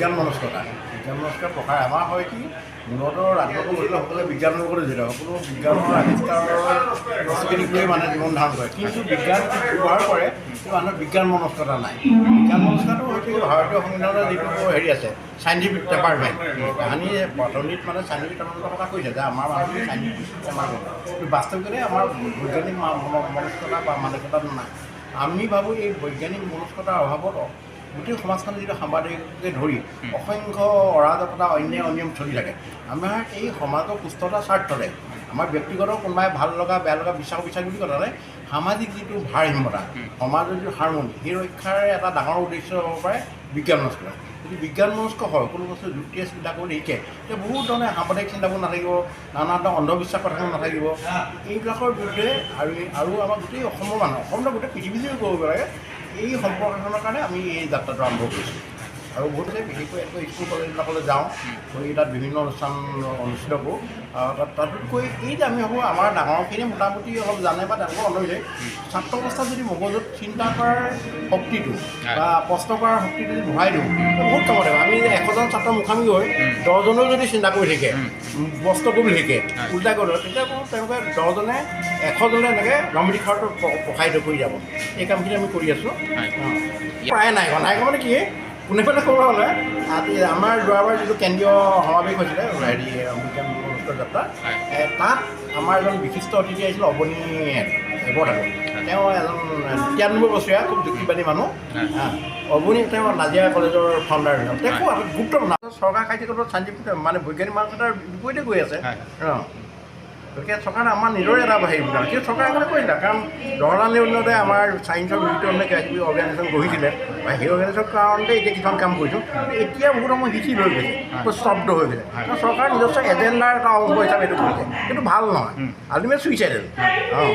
বিজ্ঞান মনস্কতা, বিজ্ঞান মনস্কতাৰ প্ৰসাৰ আমাৰ হয় কি, মূলতঃ ৰাতিপুৱা গধূলি সকলোৱে বিজ্ঞানৰ লগতে জড়িত, সকলো বিজ্ঞানৰ আৱিষ্কাৰৰ বস্তুখিনিক লৈ মানুহে জীৱন ধাৰণ কৰে। কিন্তু বিজ্ঞান ব্যৱহাৰ কৰে, কিন্তু মানুহৰ বিজ্ঞান মনস্কতা নাই। বিজ্ঞান মনস্কতাটো হৈছে ভাৰতীয় সংবিধানৰ যিটো হেৰি আছে, চাইণ্টিফিক টেম্পাৰমেণ্ট। তাহানি পাতনিত মানে চাইণ্টিফিক টেম্পাৰমেণ্টৰ কথা কৈছে যে আমাৰ মানুহখিনি চাইণ্টিফিক টেম্পাৰমেণ্ট, কিন্তু বাস্তৱিকতে আমাৰ বৈজ্ঞানিক মনস্কতা বা মানসিকতা নাই। আমি ভাবোঁ, এই বৈজ্ঞানিক মনস্কতাৰ অভাৱত গোটেই সমাজখন যিটো সাংবাদিককে ধৰি অসংখ্য অৰাজকতা, অন্যায়, অনিয়ম চলি থাকে। আমাৰ এই সমাজৰ সুস্থতাৰ স্বাৰ্থতে, আমাৰ ব্যক্তিগত কোনোবাই ভাল লগা বেয়া লগা, বিশ্বাস অবিশ্বাস বুলি কথা নাই, সামাজিক যিটো ভাৰসাম্যতা, সমাজৰ যিটো হাৰমনি, সেই ৰক্ষাৰ এটা ডাঙৰ উদ্দেশ্য হ'ব পাৰে বিজ্ঞান মনস্কতা। যদি বিজ্ঞান মনস্ক হয়, কোনো বস্তু যুক্তিৰে চিন্তা কৰি শিকে, তেতিয়া বহুত ধৰণে সাম্প্ৰদায়িক চিন্তাবোৰ নাথাকিব, নানা ধৰণৰ অন্ধবিশ্বাস কথাবোৰ নাথাকিব। এইবিলাকৰ বিৰুদ্ধে আৰু আৰু আমাৰ গোটেই অসমৰ মানুহ, অসমৰ গোটেই পৃথিৱীজুৰি কৰিব লাগে। এই সম্প্ৰসাৰণৰ কাৰণে আমি এই যাত্ৰাটো আৰম্ভ কৰিছোঁ। আৰু বহুতে বিশেষকৈ এনেকৈ স্কুল কলেজবিলাকলৈ যাওঁ, গৈ তাত বিভিন্ন অনুষ্ঠান অনুষ্ঠিত কৰোঁ। তাত তাতোতকৈ এই যে আমি ভাবোঁ, আমাৰ ডাঙৰখিনিয়ে মোটামুটি অলপ জানে বা তেওঁলোকৰ অন্ধবিশ্বাস, ছাত্ৰ অৱস্থাত যদি মগজুত চিন্তা কৰাৰ শক্তিটো বা প্ৰশ্ন কৰাৰ শক্তিটো যদি ভৰাই দিওঁ, বহুত কামত আহিব। আমি 100জন ছাত্ৰৰ মুখামুখি হৈ 10জনেও যদি চিন্তা কৰি থাকে, প্ৰশ্ন কৰিব শিকে, উল্টা কৰি, তেতিয়া তেওঁলোকে 10জনে 100জনে এনেকৈ ৰমতি খাৰটো প্ৰসাৰিত কৰি যাব। এই কামখিনি আমি কৰি আছোঁ। প্ৰায় নাই কৰা। নাই কৰা মানে কি, পোনে পোনে ক'ব হ'লে আজি আমাৰ যোৱাবাৰ যিটো কেন্দ্ৰীয় সমাৱেশ হৈছিলে, হেৰি, বিজ্ঞান মনস্ক যাত্ৰা, তাত আমাৰ এজন বিশিষ্ট অতিথি আহিছিল, অৱনী বৰঠাকুৰ। তেওঁ এজন 93 বছৰীয়া খুব যুক্তিবাদী মানুহ। অৱনী, তেওঁ নাজিৰা কলেজৰ ফাউণ্ডাৰ। তেওঁ খুব গুৰুত্বপূৰ্ণ। চৰকাৰ কাৰ্যকলাপত চাইণ্টিফিক মানে বৈজ্ঞানিক মানসিকতাৰ বিপৰীতে গৈ আছে। গতিকে চৰকাৰে আমাৰ নিজৰে এটা হেৰি বুজা, কিন্তু চৰকাৰে আগতে কৰিলে, কাৰণ জৱাহৰলাল নেহৰুৱে আমাৰ ছায়েন্সৰ বিৰুদ্ধে কিবা কিবি অৰ্গেনাইজেশ্যন গঢ়িছিলে বা সেই অৰ্গেনাইজেশ্যনৰ কাৰণতে এতিয়া কিছুমান কাম কৰিছোঁ। কিন্তু এতিয়া বহুত সময় শিথিল হৈ গৈছে, স্তব্ধ হৈ গৈছে, কাৰণ চৰকাৰৰ নিজস্ব এজেণ্ডাৰ এটা অংশ হিচাপে এইটো কৰিছে। সেইটো ভাল নহয়, আল্টিমেট চুইচাইডেল। অঁ।